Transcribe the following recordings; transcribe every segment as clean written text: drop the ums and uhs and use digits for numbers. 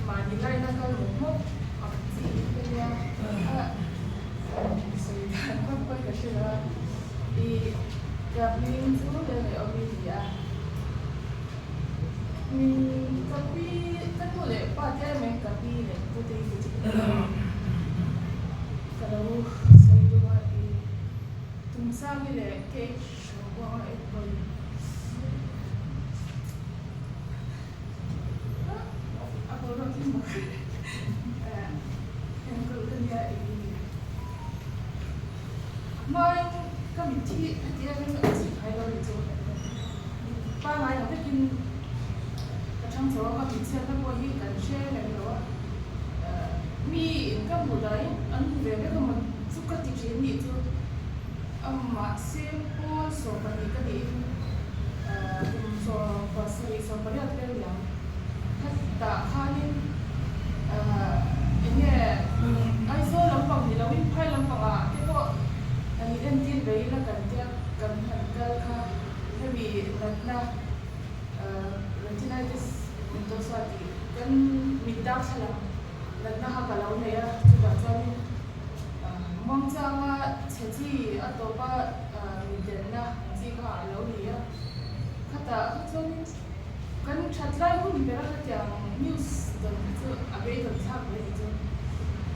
Mahni laina kal mawp mawp ang chi hi ka nia a sawi dan vak pawn ka hre lo a, i ka hming chu Lalngaihawmi ni a, min ka pi ka nu leh pa te mai ka pi leh ka pute hi chu ka lo sawi duh a, i Tumsangi leh KH Robuanga enkawl. Pariat vel liam hetah khanin eng nge Aizawl lampang ni loin phai lampangah te pawh kan in entir ve ila kan tia kan han kal kha hemi natna retinitis pigmentosa tih kan mit darthlalang natna kha ka lo nei a, chutah chuanin muangchanga chhe chi a tawpa mitdelna ang chi kha a lo ni a. Khatah kha chuanin kan that lai hun ber a khatiang news dawn kha chu a beidawm thlak mai ni chu.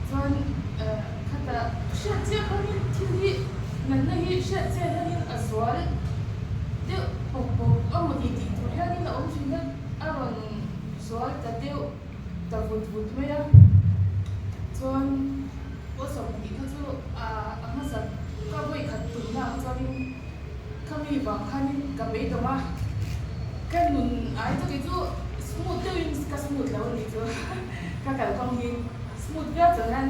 Chuan khatah hriat chiah khanin thil hi natna hi hriat chiah hianin a zual deuh pawp pawp a maw ni tih tur hianin a awm thin a, a rawn zual ta deuh ta vut vut mai a. Chuan pawl 20 kha chu a hmasa ka vawikhat tumna ang chuanin. Khami vang khanin ka beidawng a, ka nun ai chu kei chu smooth deuhin ka smooth lo a nih chu ka kalkawng hi smooth viau chuan hian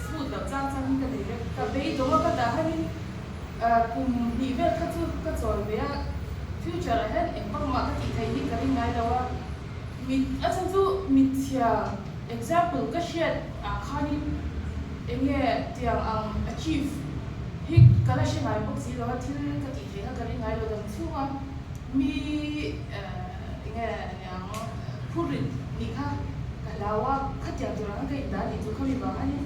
smooth loh chang chang hi ka nei vek. Ka beidawng a ka dah hanin kum hnih vel kha chu ka chawl ve a, future ah hian eng vak mah ka tih theih hi ka ring ngai lo a, mit a chhan chu mitchhia example ka hriat ah khanin eng nge tiang ang achieve hi ka la hre ngai bawk si lo a, thil ka tih theih kha ka ring ngai lo dang chhung a, mi eng nge niang phurit nih kha ka hlau a, khatiang tur ang kha ka indah a nih chu khami vang hianin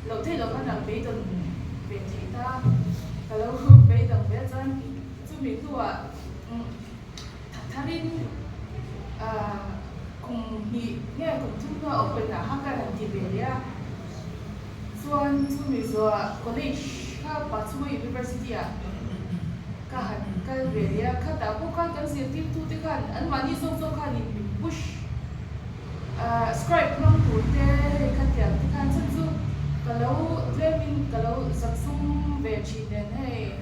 loh theih loh khan ang beidawn ve theih ta, ka lo beidawng ve a chuan chumi hnuah Tharin kum hnih nge kum thum hnuah open ah khan ka rawn ti ve leh a, chuan chumi zuah college kha Pachhunga University ah ka han kal ve leh a, khatah pawh khan kan zirtirtu te khan anmahni zawk zawk khan in min push scribe hmang tur te hei khatiang te khan chhan chu ka lo tlemin ka lo zaksum ve thin nen hei.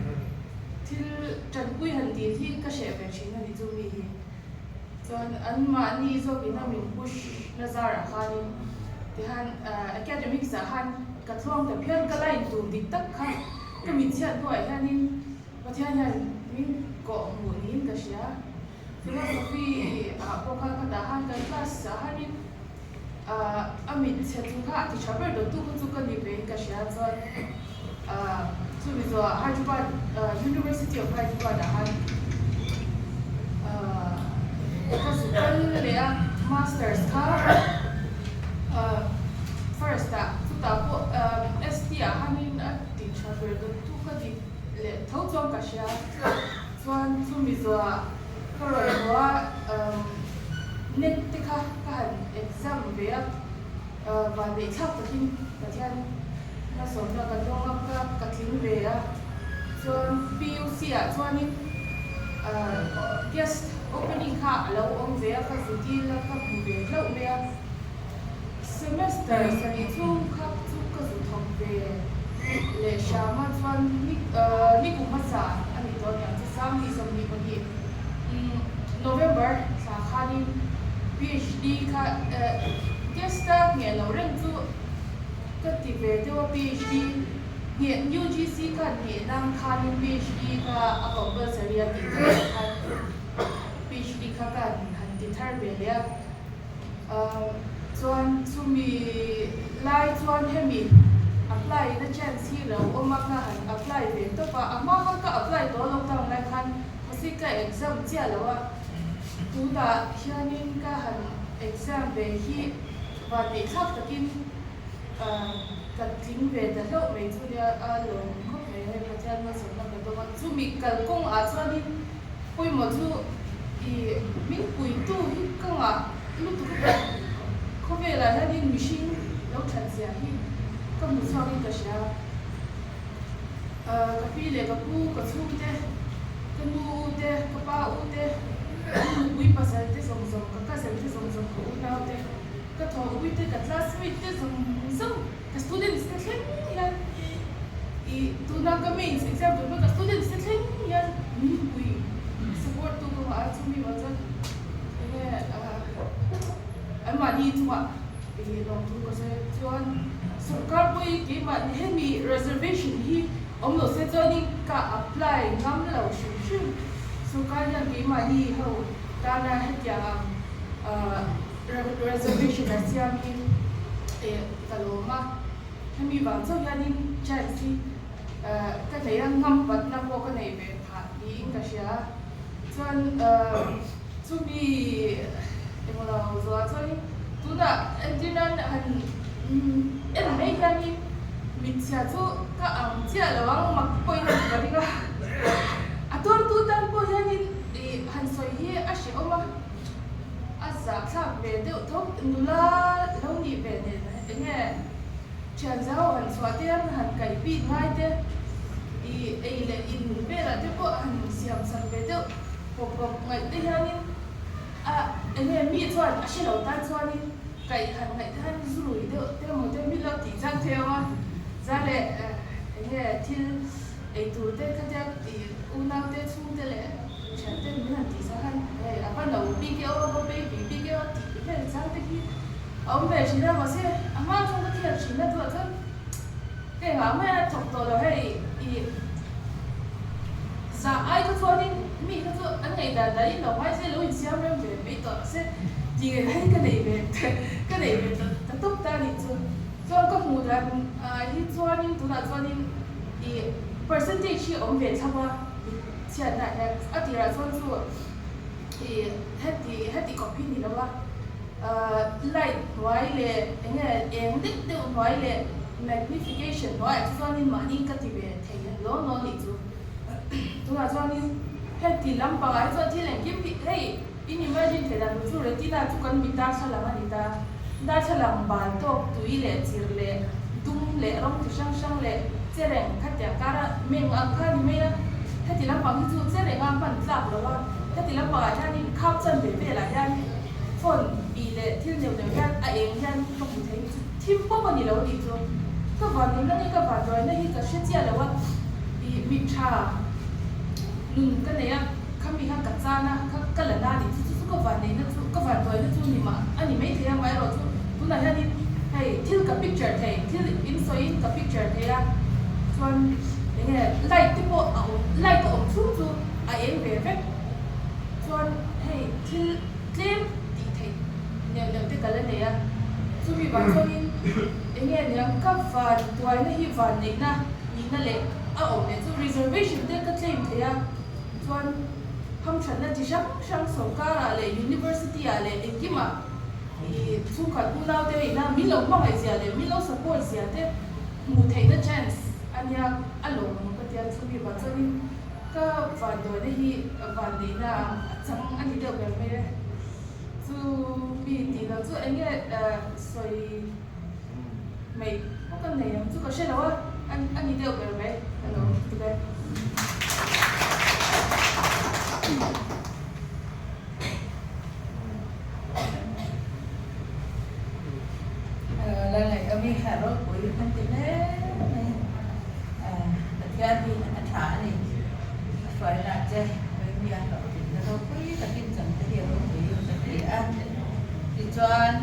Thil tanpui han dil hi ka hreh ve thin a ni chu mi hi. Chuan anmahni zawkin a min push na zarah khanin tihan academics ah khan ka thluang ta phian ka line tur dik tak kha ka mit chhiat hnuah hianin Pathian hian min kawh hmuh niin ka hria. Philosophy ah pawh khan ka dah khan kan class ah khanin A mit chhe chung kha a ti tha ber dawttu kha chu ka ni ve in ka hria chuan chumi zawhah Hyderabad University of Hyderabad ah khan ka zu kal leh a masters kha first ah chutah pawh ST ah khanin a ti tha ber dawttu ka ni leh tho chuan ka hria chuan chumi zawhah Ka rawn haw a, net te kha ka han exam ve a, vanneih thlak takin Pathian hmasawmna ka dawng a, ka ka tling ve a, chuan PUC ah chuanin guest opening kha a lo awm ve a, ka zu dil a, ka hmu ve hlauh mai a, semester sarih chhung kha chu ka zu thawk ve leh hram a, chuan ni kum hmasa a ni tawh aniang chu Sangni 22 November thla khanin PhD kha guest a ngheh loh reng chu ka ti ve deuh a, PhD ngheh UGC khan ngheh nan khanin PhD kha a compulsory a tih takah khan PhD kha ka han ti thar ve leh a. Chuan chumi lai chuan hemi apply na chance hi lo awm a, ka han apply ve tawp a, a hma khan ka apply tawh lockdown lai khan mahse ka exam chiah lo a, tunah hianin ka han exam ve hi. Vanneih thlak takin ka tling ve ta hlauh mai chu nia a lawm khawp mai hei Pathian malsawmna ka dawng a, chumi kalkawng ah chuanin pawimawh chu ih min puitu hi ka ngah lutuk a khawvelah hianin mihring lo that zia hi ka hmu chhuakin ka hria. Ka pi leh ka pu, ka chhungte, ka nu u te, ka pa u te, ka nupui pasal te zawng zawng, ka cousin te zawng zawng, ka unau te, ka thawhpui te, ka classmate te zawng zawng, ka students te thleng hian ih tuna ka mains exam tur pawh ka students te thleng hian min pui support tu ka ngah a, chumi vang chuan enge anmahni chungah ih lawmthu ka sawi chuan sorkar pawhin keimah hemi reservation hi awm lo se chuanin ka apply ngam lo hrim hrim. Sorkar hian keimahni ho tana hetiang ang reservation a siam hi ka lawm a, hemi vang chauh hianin chance hi ka nei a, ngam patna pawh ka nei ve phah niin ka hria. Chuan chumi englo zuah chuanin tunah entir nan han en mai hianin mitchhia chu ka ang chiah lo ang mak pawhin a ka ring a, a tuartu tan pawh hianin ih han sawi hi a hrehawm a. A zahthlak ve deuh tho, nula lo nih ve nen enge thian zau han chhuah te han han kaih bik ngai te, ih ei leh in velah te pawh han siam sak ve deuh pawp pawp ngaih te hianin a enge mi chuan a hre lo tan chuanin kaih han ngaih te hian zurui deuh te emaw te mi lo tih chang thei ang a, za leh enge thil eitur te khatia ih unau te chhungte leh. Thianten min han tih sak a, hei a va no bik e aw, a va baby bik e aw tih vel chang te khi a awm ve thin a, mahse a hma chuan ka thiat thin a chuah chuan ka engah mai a thawk tawh lo hei ih zah ai kha chuanin mi kha chu an ngaihdan dahin lo ngai se lo insiam rem ve mai tawh se tih ngei hi ka nei ve ka nei ve ta tawp ta a nih chu. Chuan ka hmuh dan hi chuanin tunah chuanin ih percentage hi a awm ve thlap a. Chhiatna hian a tirah chuan chu ih heti heti kawp hi ni lo a, light hnuai leh eng nge eng deuh deuh hnuai leh magnification hnuaiah chu chuanin mahni ka ti ve thei law law nih chu. Tunah chuanin heti lampangah hi chuan thil engkim hi hei in imagine theih dan tur chu retina chu kan mit darthlalang a ni ta, darthlalang bal tawk tui leh chir leh dum leh rawng chi hrang hrang leh chereng khatiang kara meng ang kha a ni mai a, heti lampang hi chu chereng a hman tlak lo a, heti lampangah hianin khap chan ve velah hian phone bih leh thil neuh neuh hian a eng hian ka hmu thei chu thim pawp a ni lo tih chu ka van nunna nge ka van ruaina hi ka hre chiah lo a, ih mit tha nun ka nei a. Khami kha ka chan a, kha ka la na nih chu, chu chu ka van neihna chu, ka van tuaina chu ni mah a ni maithei a, amaherawh chu tunah hianin hei thil ka picture thei, thil in sawiin ka picture thei a, chuan eng nge light te pawh a awm, light a awm chhung chu a eng ve vek, chuan hei thil tlem tih theih neuh neuh te ka la nei a, chumi vang chuanin eng nge niang ka van tuaina hi van neihna nihna leh a awm leh chu reservation te ka claim thei a. Chuan hamthatna chi hrang hrang sorkarah leh university ah leh engkimah ih chhungkhat unau te ina min lo hmangaih zia leh min lo support zia te hmuh theihna chance a nia a lawmawm ka tia chumi vang chuanin ka vanduaina hi vanneihna a chang a ni deuh ber mai e. Chu mi tih loh chu eng nge sawi mai pawh ka nei ang chu ka hre lo a, a ni deuh ber mai ka lo ti ve. Lalngaih ka mi kha ropui kan ti hle mai a, Pathian hi a tha a ni, a hruaina che mi a hlawhtlinna ropui takin changte hi a ropui ka ti a, tichuan.